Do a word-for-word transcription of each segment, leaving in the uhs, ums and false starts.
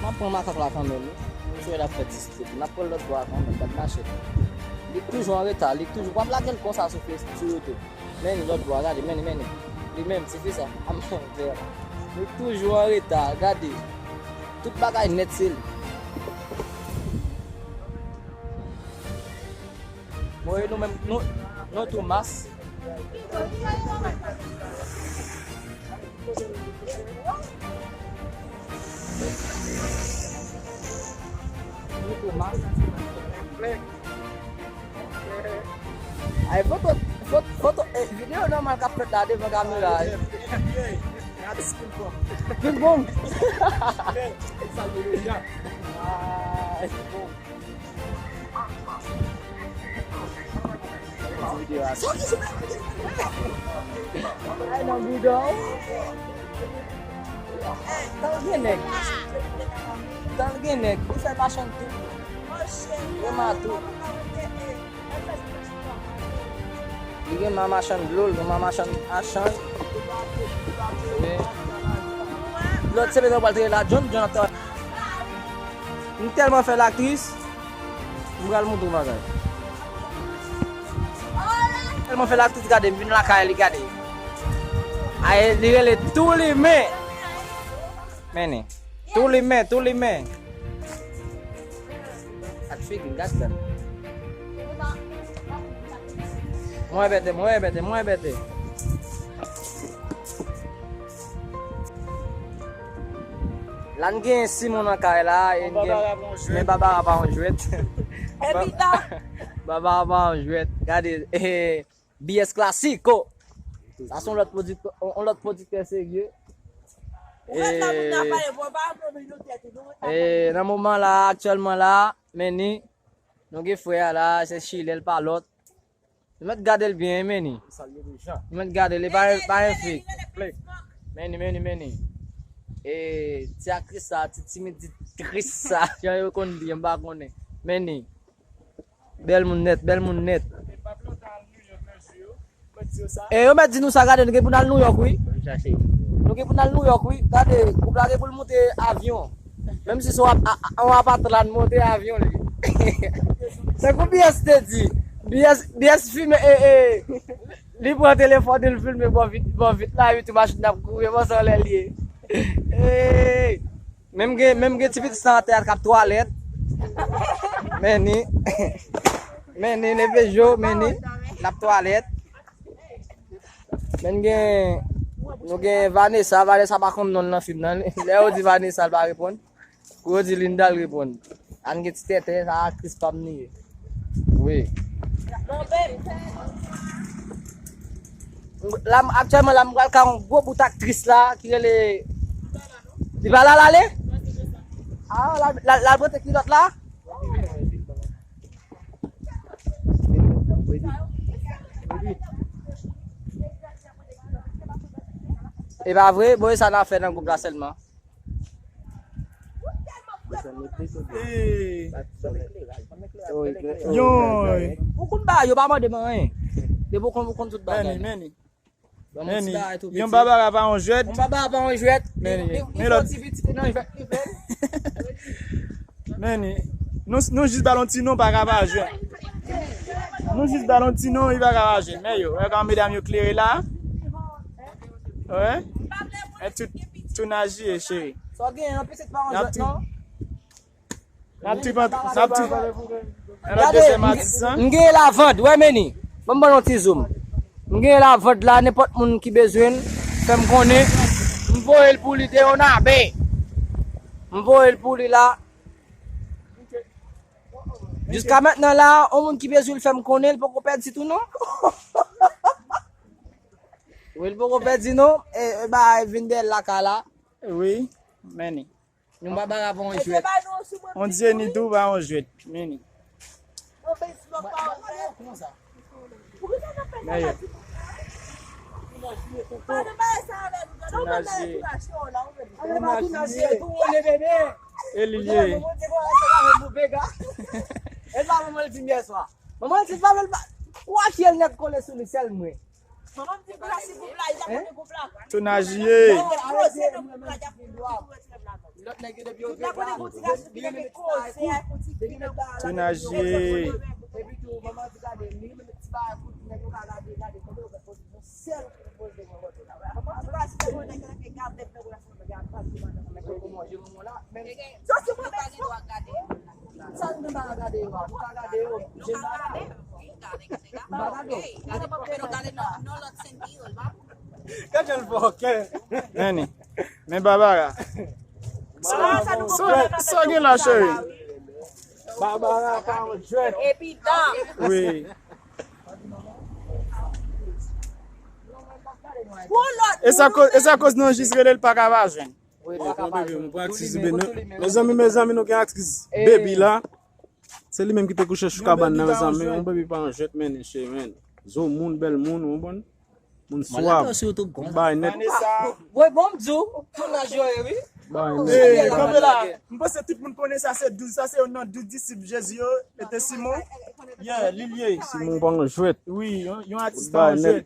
N ap pran makak la kanmenm, wi. M swè l ap fè dis trip. N ap pran lòt bò a kanmenm, bat machèt. Li toujou an reta, li toujou. W ap lage l konsa sou Face, sou YouTube. Men li lòt bò a, gade, men li, men li. Li menm, se fi sa. A m fè la. Li toujou an reta, gade. Tout bagay nèt se li. Bon, e nou menm, nou, nou tou mas. Nou tou mas. Ay, foto, foto, foto, eh, videyo nòmal k ap fèt la devan kamera. Ping pong. Ay, bon. Ay, nan bidon. Tan gen nèg. Tan gen nèg. Li fè machann tou. Li gen ma tou. Li gen ma machann dlo, li gen ma machann achann. Wi. Lòt semèn, nou pral trete la, John, John ap travay. M tèlman fè l aktris, m pral montre w bagay. M tèlman fè l aktris, gade, m vin lakay li, gade. Ay, li rele Tou Limen. Men li. Tou Limen, Tou Limen. Ak figi, gad sa. Mwen bete, mwen bete, mwen bete. La n gen Simon nan kay la, e n gen, men Babara pa yon jwèt. Evita. Babara pa yon jwèt. Gade, eh, B S Classico. Sa se yon lòt pwodiktè, yon lòt pwodiktè serye. Ou ret la, moun nan pale, bon, pa anpil nou tèt, nou ret la. E nan moman la, aktyèlman la, men ni, nou gen frè a la, se Chilè, l pa lòt. Nou mèt gade l byen, men ni. Nou mèt gade l, e pa, pa yon fake. Men ni, men ni, men ni. E ti aktris sa, ti timidiktris sa, jan yo konn di, m pa konnen. Men ni. Bèl moun nèt, bèl moun nèt. E yo mèt di nou sa, gade, nou gen pou n al Nouyòk, wi. Nou gen pou n al Nouyòk, wi. Gade, gwoup la gen pou l monte avyon. Menm si se yon ap-, a-, a-, yon apatla, n monte avyon li. Tankou B S te di. B S, B S filme, e, e. Li pran telefòn, li filme bò vit, bò vit la, wi, tou machin ap kouri, bon, sa lè l ye. Ey! Men m gen, men m gen ti pitit sa atè a k ap twalèt. Men ni. Men ni, leve jo, men ni. L ap twalèt. Men gen, nou gen Vanessa, Vanessa pa konn non l nan fim nan. Lè yo di Vanessa, l pa reponn. Kou yo di Linda, l reponn. Ann gen ti tètè, sa aktris pa m li ye. Wi. La, m, aktyèlman, la, m pral ka yon gwo bout aktris la, ki rele, li pa la, l ale? A, la, la, la, l pote kilòt la? E pa vre? Bon, e sa n a fè nan gwoup la sèlman. Ee. Yoy. Ou konn ba yo pa mande m anyen. Depi ou konn, ou konn tout bagay. Men ni, men ni. Ban m yon ti bagay tou piti. Yon Babara pa yon jwèt. Yon Babara pa yon jwèt. Men ni. Li, li, li fè yon ti piti nan jwèt li fè. Men ni. Nou, nou jis ba l yon ti non, pa ka pa jwèt. Nou jis ba l yon ti non, li pa ka pa jwèt. Men yo, wè kòman medam yo klere la. Wè. E tout, tou naji e cheri. Sa w genyen an, pitit pa yon jwèt non. N ap trip, n ap trip. Gade, m gen lavand, wè men ni. Ban m ban yon ti zoom. M gen lavand la, nenpòt moun ki bezwen l, fè m konnen. M voye l pou li de yon abe. M voye l pou li la. Jiska mentnan la, yon moun ki bezwen l fè m konnen, l poko pèdi tou non. Wi, l poko pèdi non. E, e ba, e vin dèyè l lakay la. Wi, men ni. Yon Babara pa yon jwèt. On dirait ni tou pa yon jwèt. Men ni. Men yo. Tou naji. E li ye. Manman l di pa vle l pa. Kwa fyèl nèt kole sou li sèl mwen. Manman m di pou la si gwoup la, li pa konnen gwoup la. Tou naji ye. Tout nèg yo depi yo vin la, yo limit ti bagay kout, yo limit ti bagay kout. Epi tou, manman di gade, li limit ti bagay kout, nèg yo ka gade, gade, kote yo fè kout. Sèl ki poze mwen kote la. Antouka, si te konnen ke gade nèg nan relasyon, gade pa di madan mwen kote manje mwen la. Men sa se mwen menm. Sa nou pa gade yo, nou pa gade yo. Nou pa gade. Nou pa gade. Gade nan lòt sentido, el va. Gade l fò, ok. Men, men Barbara. Sa, sa, sa gen la, cheri? Barbara pa yon jwèt. Epi dan. Wi. E sa koz, e sa koz nou jis rele l pa ka pa jwenn. Wi, pa ka pa jwenn. Mezanmi, mezanmi, nou gen aktris Baby la. Se li menm ki te kouche sou kabann nan, mezanmi. Yon Baby pa yon jwèt, men, cheri, men. Zo moun, bèl moun, ou konprann? Moun swav. Bay nèt. Woy, bon, m di w, tounaj yo ye, wi. Bay nèt. Kanpe la. M panse tout moun konnen sa se douz, sa se youn nan douz disip Jezi yo, e te Simon. Yeah, li l ye. Simon pa yon jwèt. Wi, yon, yon atis pa yon jwèt.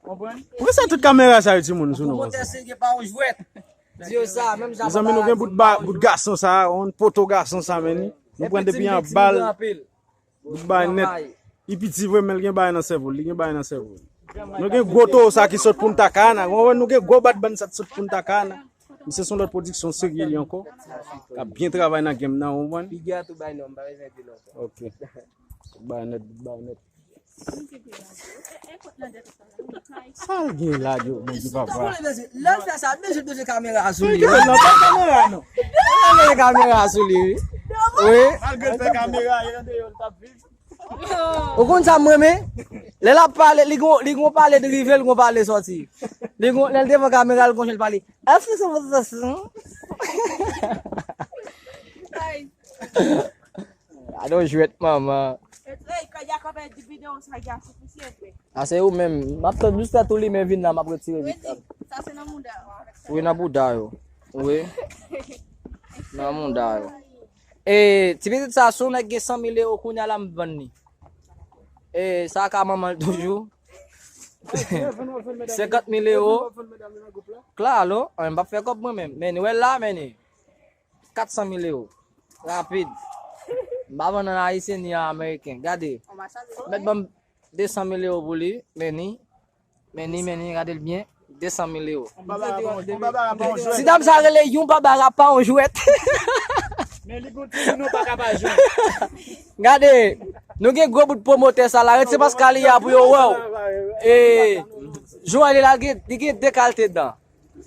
Konprann? Poukisa tout kamera sa yo timoun sou nou konsa? Mezanmi, nou gen bout ba, bout gason sa, yon poto gason sa, men nou pran depi anba l. Bout bay nèt. Li piti vre, men l gen bay nan sèvo l, li gen bay nan sèvo l. Nou gen gwo towo sa ki sot Punta Cana, nou gen gwo bat bann sa ki sot Punta Cana. Misye se yon lòt pwodiksyon serye li ankò. K ap byen travay nan game nan, ou konprann? Figi a tou bay non, m pa bezwen di non. Ok. Bout bay nèt, bout bay nèt. Sa l gen la, Dye, Bondye papa. Lè l fè sa, bezwen, bezwen kamera a sou li, wi. Non, pa kamera, non. Bezwen kamera a sou li, wi. Wi. Malgre l fè kamera, li andeyò, l t ap viv. Ou konn sa m renmen? Lè l ap pale, li gon, li gon pale rive, li gon pale sòti. Li gon, lè l devan kamera, li gon jan l pale. Èske se vòt sèson? Ay. Gade yon jwèt, manman. Ey, kòdya kanpe di videyo sa, gason, pou sye vre. A, se ou menm. M ap tann jis tèt ou li, men vin la, m ap retire vit. Sa se nan mouda yo, avèk sa. Wi, nan bouda yo. Wi. Nan mouda yo. E, ti pitit sa, si yon nèg gen san mil ewo, kounye a la m vann li. E, sa ka manman l toujou. Senkant mil ewo. Klalo, an, m p ap fè kòb mwen menm. Men, wè la, men. Kat san mil ewo. Rapid. M pa vann an ayisyen ni an ameriken. Gade. Mèt ban m de san mil ewo pou li. Meni. Meni, meni, gade l byen. De san mil ewo. Si dam sa rele yon pa bara pa yon jwèt. Men li gon ti non pa ka pa jwèt. Gade, nou gen gwo bout pwomotè sa la. Ret se paske li a pou yo wè w. E, Joel la gen, li gen de kalte dan.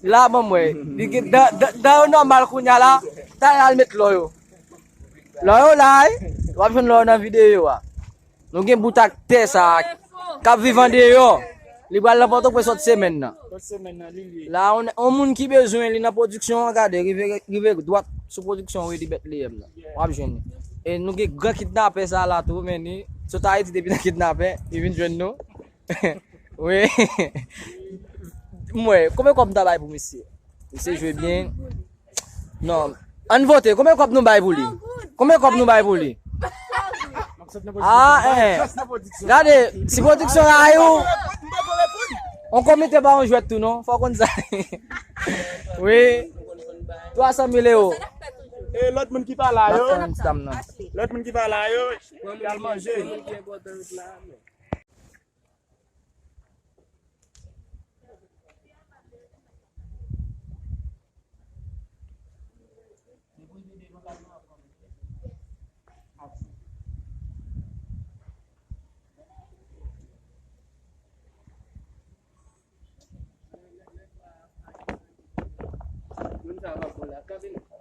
La, ban m wè. Li gen dan, dan, dan yo nòmal kounye a la. Talè al met lò yo. Lò yo la, wi. W ap jwenn lò yo nan videyo a. Nou gen bout aktè sa a k ap viv andeyò. Li pral nan Pòtoprens lòt semèn nan. Lòt semèn nan, li l ye. La, on, on moun ki bezwen li nan pwodiksyon an, gade, rive, rive dwat sou pwodiksyon Redi Bètleyèm nan. W ap jwenn li. E nou gen gran kidnapè sa a la tou, men li sot Ayiti depi nan kidnapè, li vin jwenn nou. Wi. M wè, konbyen kòb m ta bay pou misye? Misye jwe byen. Non. Ann vote, konbyen kòb nou bay pou li? Konbyen kòb nou bay pou li? Ah, eh. Gade, si pwodiksyon rayi w, on komite ba on jwèt tou, non? Fò w konn sa. Wi. Twa san mil ewo. E lòt moun ki pa la yo, lòt moun ki pa la yo, y al manje.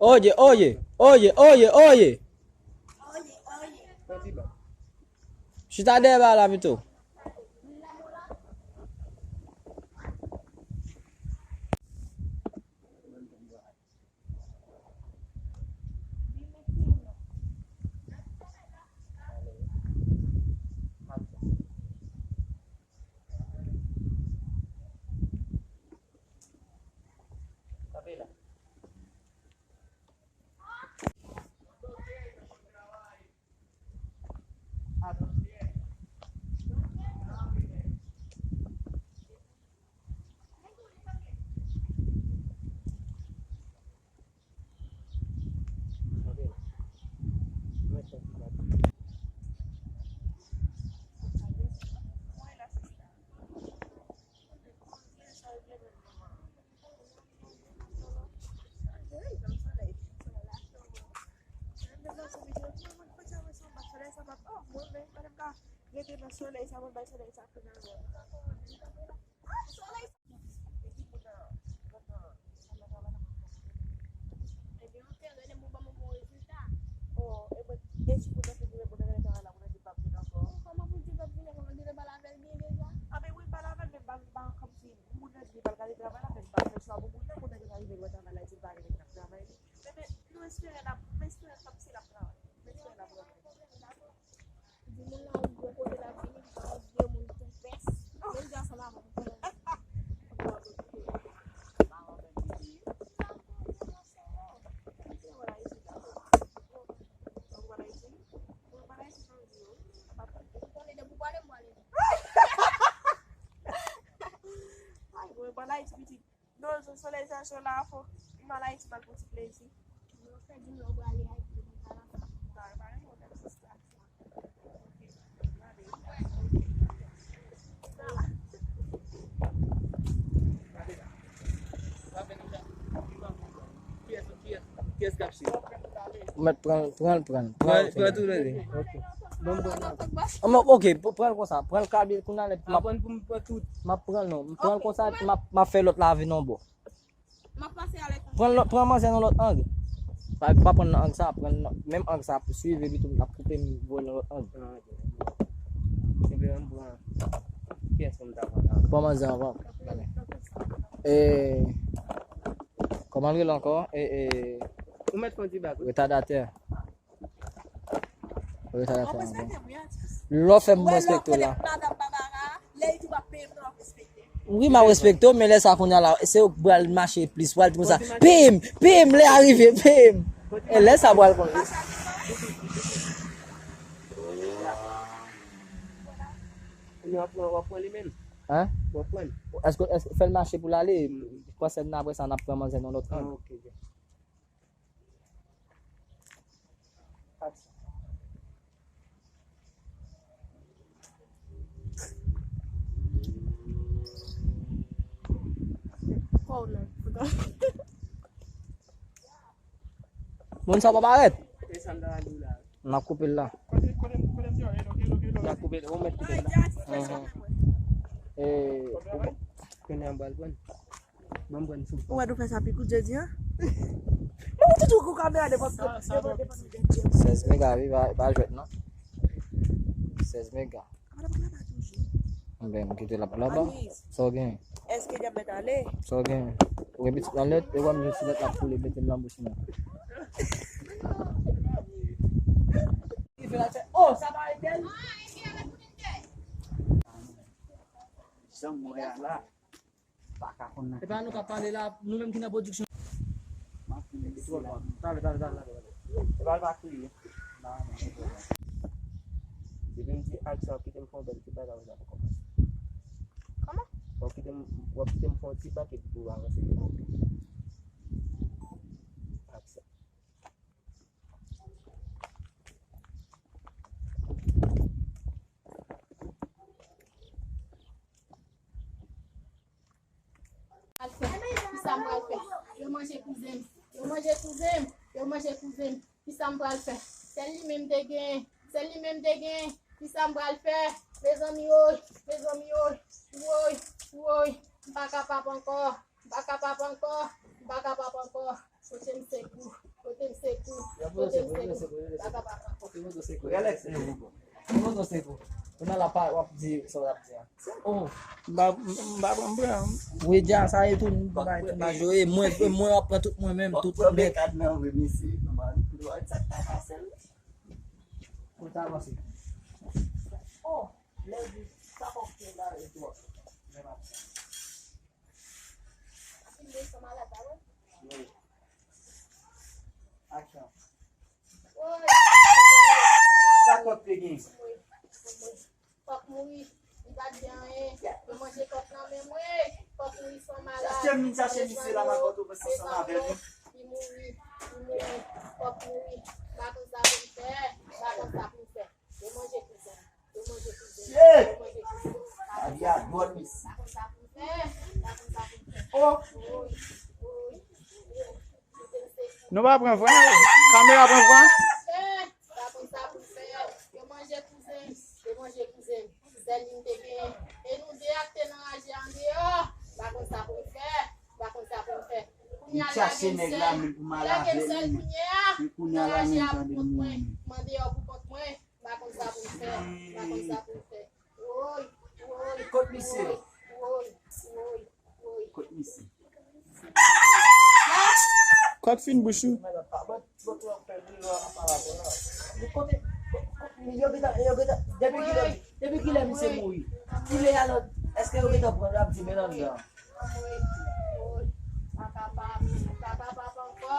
Oye, oye, oye, oye, oye. Chita dèyè ba la pito. Mwen menm, pa t ap ka rete nan solèy sa, mwen bay solèy sa kounye a. Ah, solèy sa. E ki moun nan, nan, nan, sa nan travay la? Ebyen, ok, rele m pou ban m yon bon rezilta. Oh, e mwen, e si moun nan fin reponn nan travay la, moun nan di l p ap vin ankò? Kòman pou l di l p ap vin ankò? Mwen gentan pale avè l byen deja. Ah, ben wi, pale avè l, men m pa, m pa kòmsi moun nan di l pral gade travay la, men m pa fè chwa pou moun nan, moun nan gentan rive lwen travay la, di l pa renmen k ap travay li. Men, men, nou espere l ap, m espere kòmsi l ap travay. M espere l ap travay. Di moun nan yon gwo kote l ap vini, li pa yon vye moun tou pès. Menm jan ansanm avè w. Ay, mwen pa Ayiti pitit. Non, sou solèy sa cho la, fòk m al Ayiti m al pou ti plezi. Mwen fè di m lè w prale Ayiti, mwen pa la. Ba, ba, mwen fè sista. Ou mèt pran l, pran l, pran l, pran l. Pran, pran tou, tande. Ok. Bon, bon, non. Ah, men, ok, p-, pran l konsa. Pran l, Kabil, kounye a lè m ap pran pou m pran tout. M ap pran l, non. M pran l konsa, m ap, m ap fè lòt la vin yon bò. M ap pase avèk ou. Pran lòt, pran manzè nan lòt ang. Pa, pa pran nan ang sa, pran nan, menm ang sa, swiv, epi tou, l ap koupe, m voye nan lòt ang. Ah, ok. Senpleman, m pran. Kiyès pou m ta pran la? Pran manzè anvan. E, kòman l rele ankò? E, e, ou mèt fè yon ti bak, wi. Retadatè. Wi, sa va fè anvan. Lè w fè m respekte w la. Madanm Barbara, lè li di w ap peye m nan, w ap respekte. Wi, m ap respekte w, men lè sa kounye a la, se ou k pral mache plis, pral di konsa, peye m, peye m, lè a rive, peye m. E lè sa pral konn. Kounye a w ap pran, w ap pran li menm? Hein? W ap pran? Èske, èske fè l mache pou l ale? Konsèy nan apre sa, n ap pran manzè nan lòt ang. Ah, ok, ok. Moun sa pa parèt. N ap koupe l la. N ap koupe l, ou mèt koupe l la. Mhm. E, kounye a m pral pran. Ban m pran sou. Ou wè nou fè sa pi kout jodi a? Bon, ou toujou kou kamera devan, devan, devan. Sèz mega, wi, pa, pa jwèt, non. Sèz mega. Enben, m kite l ap laba. Sa w gen? Èske djab mèt ale? Sa w gen? Ou gen pitit nan lèt, e w ap jwenn ti lèt la koule, mete l nan bouch mwen. Oh, sa pa Etel? Janm wè a la. Pa ka konn nan. Epa nou k ap pale la, nou menm ki nan pwodiksyon. M ap fini li twò la. Talè, talè, talè, talè, talè. Epa l pa kriye. Depi m di aksyon, w ap kite m fè yon bèl ti bagay, w ap kòmanse. Kòman? W ap kite m, w ap kite m fè yon ti bak epi pou w avanse. Aksyon. Al fè. Kisa m pral fè? Yo manje kouzen m. Yo manje kouzen m. Yo manje kouzen m. Kisa m pral fè? Sèl li menm te genyen. Sèl li menm te genyen. Kisa m pral fè? Mezanmi, woy. Mezanmi, woy. Woy. Woy. M pa kapab ankò. M pa kapab ankò. M pa kapab ankò. Pote m sekou, pote m sekou, pote m sekou. Baka baka. Pote m sekou. Kounye a la pa w ap di sa w ap di a. Oh. M pa, m pa pran pran. Wi, dja sa e tou, m pa tou majoye. Mwen, mwen w ap pran tout mwen menm, tout nèt. Pou ta avanse. Oh, lè di sa kòk te la e tou. Aksyon. Sa kòk te gen? Kòk mouri. Li pa t gen anyen. Yo manje kòk nan men mwen. Kòk mouri san malad. Chache misye la, m ap pote w ansanm avè nou. Li mouri. Li mouri. Kòk mouri. M pa konn sa pou m fè. M pa konn sa pou m fè. Yo manje kouzen. Yo manje kouzen. Yo manje kouzen. Lavi a dwòl, mesye. Oh. Nou pa pran vwa? Kamera pran vwa? Yo manje kouzen. Nèg la menm pou m al avè l menm. Men kounye a la menm tande m mouri. M andeyò pou kont mwen. M pa konn sa pou m fè. M pa konn sa pou m fè. Woy, woy, kot misye? Woy, woy, woy. Kot misye? Kòk fin bouch ou. Depi kilè, depi kilè misye mouri? Kilè alò? Èske yo gentan pran l ap di men anndan? Woy, woy. Pa kapab, pa kapab ankò.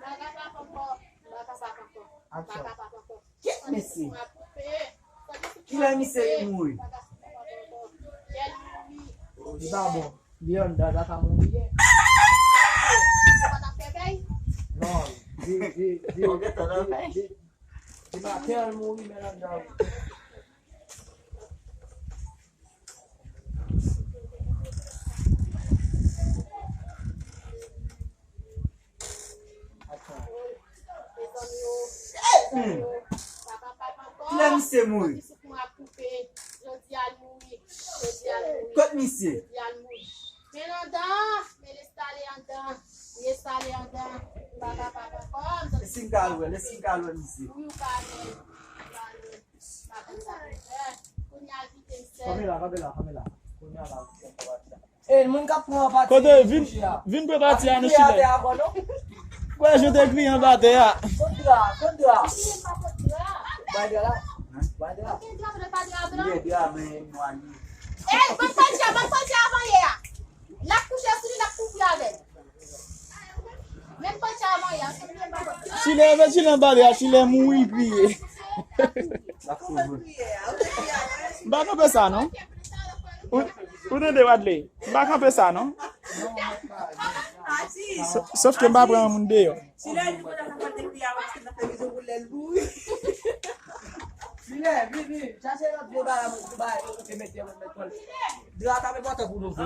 Pa kapab ankò, pa kapab ankò. Pa kapab ankò. Kèt mesye? Kilè misye mouri? Li pa bon. Li anndan, la ka mouri ye. Non, di, di, di, di, di, di maten l mouri, men l anndan. Kilè misye mouri? Kot misye? Lèsi m ka al wè, lèsi m ka al wè misye. Kanpe la, kanpe la, kanpe la. Kounye a la, ou fè pati. E, moun k ap pran pati. Kote, vin, vin pran pati a, nou chile. Kwè, jete kliyan pa tè a. Kot dra, kot dra. Bay dra la. Bay dra. Li gen dra, men nwa li. Ey, ban m pati a, ban m pati a avan yè a. L ap kouche sou li, l ap kouvri avè l. Menm pati a avan yè a, se mwen m pa konn. Chile, men chile anba tè a, chile mouri kriye. L ap kouvri. M pa konn fè sa, non. Ou, ou tande, Wadley? M pa kanpe sa, non. Sò-, sòf ke m pa pran yon moun deyò. Chile, vin, vin, chache lòt vye bagay, mwen, pou bagay, ou te mete, mwen, mete. Dra t ap enpòtan pou nou vre.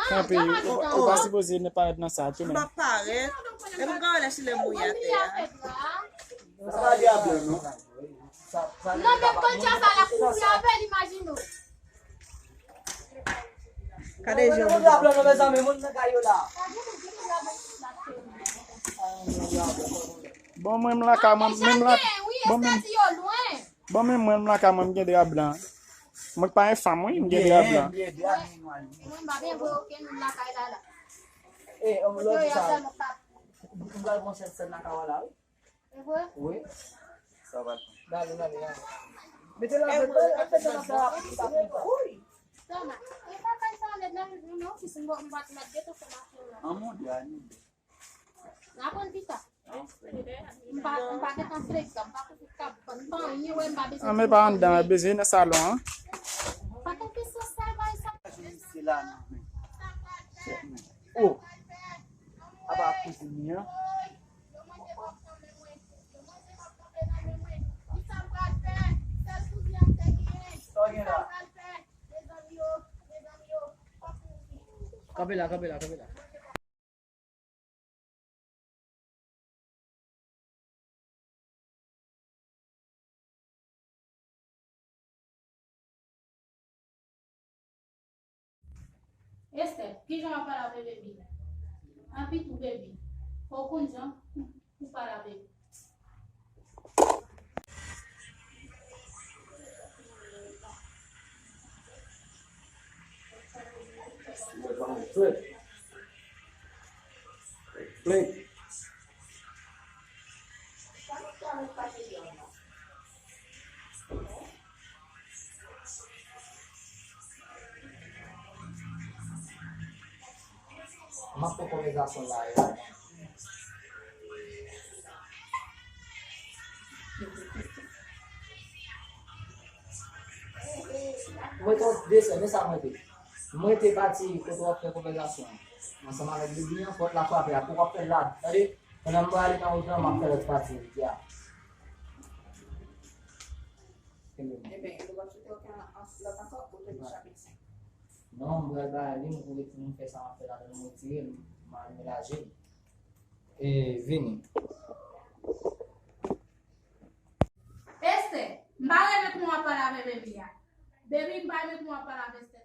Kanpe, ou, ou pa sipoze ne parèt nan sa, tou, men. M pa parèt. E m gade lè Chile mouri atè a. Sa pa di a blan, non. Non, men kòlcha sa la kouvri avè l, imajine w. Gade jan moun. Bon, mwen, m lakay mwen, menm la, bon, menm, bon, menm, mwen, m lakay mwen, m gen dra blan. Mwen pa yon fanm, wi, m gen dra blan. Mwen pa byen vre okenn moun lakay la, la. Kote yo ye a sèlman k ap. M pral pran sèn, sèn lakay la, wi. E vre? Wi. Sa va. Dale, dale, dale. Mete la, mete la, mete la, mete la. Toma, e pa kay sa lèd la, non, non, si se bon, m pa t mèt geto fè mache la. An mon Dieu, Annie. N a pran pita. M pa, m pa gentan frekan, m pa koute kab, m pa anyen, wè, m pa bezwen. An, men pa anndan, bezwen nan salon an. Pa konte sou sa, bay sa. Se la, non, men. Oh. Apa kouzin li an. Sa w gen la? Kanpe la, kanpe la, kanpe la. Esther, kijan w ap pale avè baby la? Anpi tou baby, fò w konn jan pou, pou pale avè li. M ap fè konvèsasyon la, e. Mwen te yon desè, men sa mwen te. Mwen te pati kote w ap fè konvèsasyon an. Ansanm avèk Bibi an, pòt la frape a, pou w ap fè l la. Tande, pandan m prale nan wout lan, m ap fè lòt pati, Bibi a. Kenbe m. Ebyen, nou p ap choute okenn lòt ankò pou nou chapit senk. Non, m pral ba li, m pou retire, m fè sa m ap fè la, m retire l, m al melaje l. E, vini. Esther, m pa renmen kòman w ap pale avè baby a. Baby, m pa renmen kòman w ap pale avè Esther.